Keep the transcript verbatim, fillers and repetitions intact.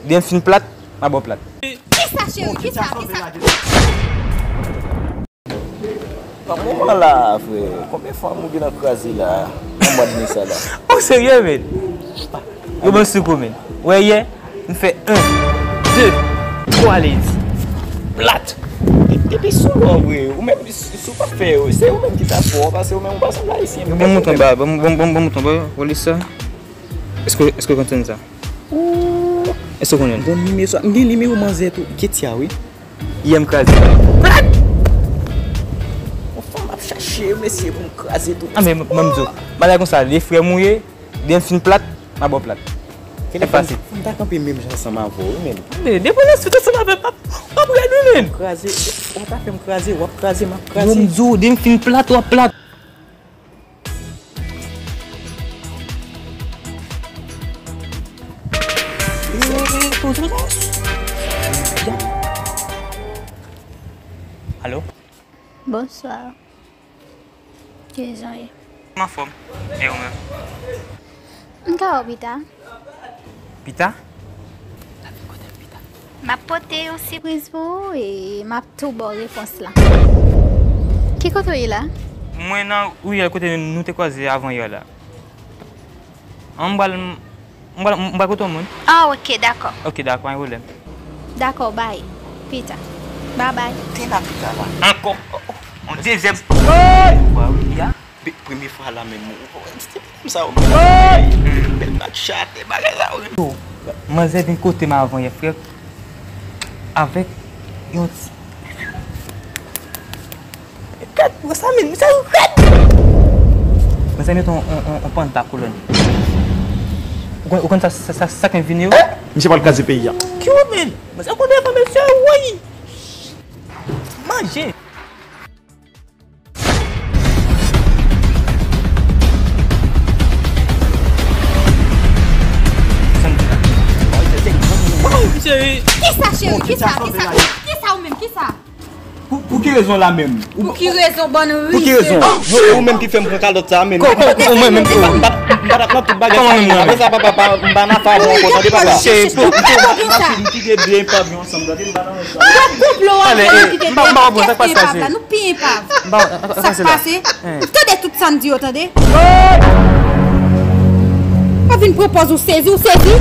Demen m fin plat, m a ba w plat. Kisa, cheri? Kisa? Kisa? Nan moman la, frè, konbyen fanm ou gen nan kraze la? Nan mwa de me sa la? Ou serye, men? Yo ban sou kou, men. Wè, yè, m fè en, de, twa ledi. Plat. Depi sou lò, vre. Ou menm, si, si w pa fè yo, se ou menm ki ta fò, paske ou menm ou pa sanble ayisyen. Bon, bon, bon, bon, bon, bon, bon, bon, wè sa. Èske, èske w konn tande sa? Èske w konnen? Bon, nimewo sa, m gen nimewo manzè tou. Ketia, wi. Yè m kraze. Plat! Yon fanm ap chache mesye pou m kraze tou. Ah, men, m, m di w, bagay konsa, de frè m ou ye, demen m fin plat, m a ba w plat. E fasil. Fò m ta kanpe menm jan ansanm avè w, wi, men. Men, depi w nan swit ansanm avè m, m ap, m ap rèd, wi, men. Kraze, w ta fè m kraze, w ap kraze, m ap kraze. Yo, m di w, demen m fin plat, w ap plat. Alo? Bonswa. Kijan w ye? M anfòm. E ou menm? M ka wè w pita. Pita? M ap pote yon sipriz pou ou e m ap tou ba w repons lan. Ki kote w ye la? Mwen nan riyèl kote nou te kwaze avan yè la. An, m pral, m pral, m pral kote yon moun. Ah, ok, dakò. Ok, dakò, pa gen pwoblèm. Dakò, bay. Pita. Babay. Te la pita la. Ankò. Oh, oh, yon dezyèm. Hey! Wa wi, ya. Be-, premye fwa la menm. Ou, ou, se te menm sa, ou. Hey! Bèl match, chate, bagay la, ou. Yo, manzè vin kote m avan yè, frè. Avèk yon ti Gad, wè sa, men, sa yo rèd! Mezanmi, yon, yon, yon, yon panta kolòn. Ou konn, ou konn sa, sa, sa, sa k vini yo? Eh! Misye pral kraze peyi a. Ki ou, men? Mezanmi, kote fè mesye, woy! Manje! Kisa, cheri? Kisa? Kisa? Kisa ou menm? Kisa? Pou, pou ki rezon la menm? Pou ki rezon, bann ris? Pou ki rezon? Yo, ou menm ki fè m pran kalòt sa a, menm. Kò, kò, kò, ou menm, menm, kò. M pa, m pa t ap nan tout bagay sa menm, non. Apre sa, papa, pa, m pa nan favè ankò, tande, papa. Cheri, pou, pou, pou, m kite byen pa byen ansanm, tande, m pa nan sa. Yo konplo a, ale, eh, m pa, m pa konprann sa k pase la, cheri. Nou pi enpav. M pa, sa k pase la. Sa k pase? Tande tout sa m di yo, tande. Pa vin pran pòz ou sezi, ou sezi.